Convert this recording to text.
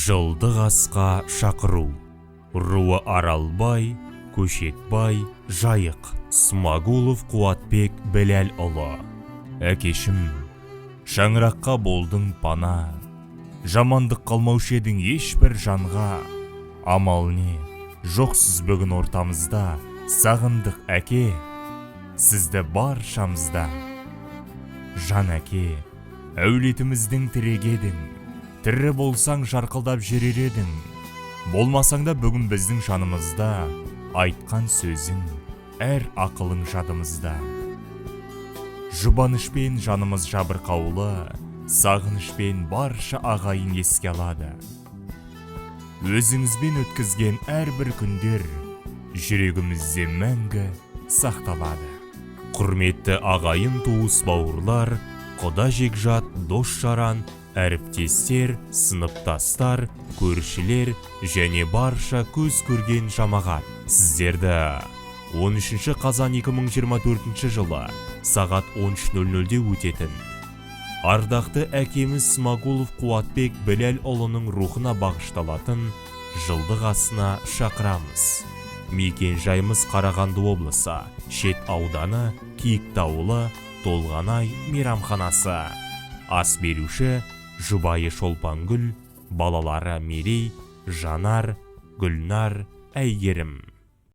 Жылдық асқа шақыру. Руы Аралбай, Көшекбай, Жайық. Смагулов Қуатбек Біләлұлы. Әкешім, шаңыраққа болдың пана. Жамандық қалмаушы едің ешбір жанға. Амал не, жоқсыз бүгін ортамызда. Сағындық, әке, сізді баршамызда. Жан әке, әулетіміздің тірегі едің. Тірі болсаң, жарқылдап жүрер едің. Болмасаң да, бүгін біздің жанымызда. Айтқан сөзің, әр ақылың жадымызда. Жұбанышпен жанымыз жабырқаулы, сағынышпен барша ағайын еске алады. Өзіңізбен өткізген әрбір күндер жүрегімізде мәңгі сақталады. Құрметті ағайын, туыс, бауырлар, құда, жекжат, дос жаран, әріптестер, сыныптастар, көршілер және барша көз көрген жамағат, сіздерді 13 қазан 2024 жылы сағат 13:00-де өтетін ардақты әкеміз Смагулов Қуатбек Біләлұлының рухына бағышталатын жылдық асына шақырамыз. Мекен жайымыз: Қарағанды облысы, Шет ауданы, Киікті ауылы, Толғанай мейрамханасы. Ас беруші: жұбайы Шолпангүл, балалары Мерей, Жанар, Гүлнар, Әйгерім.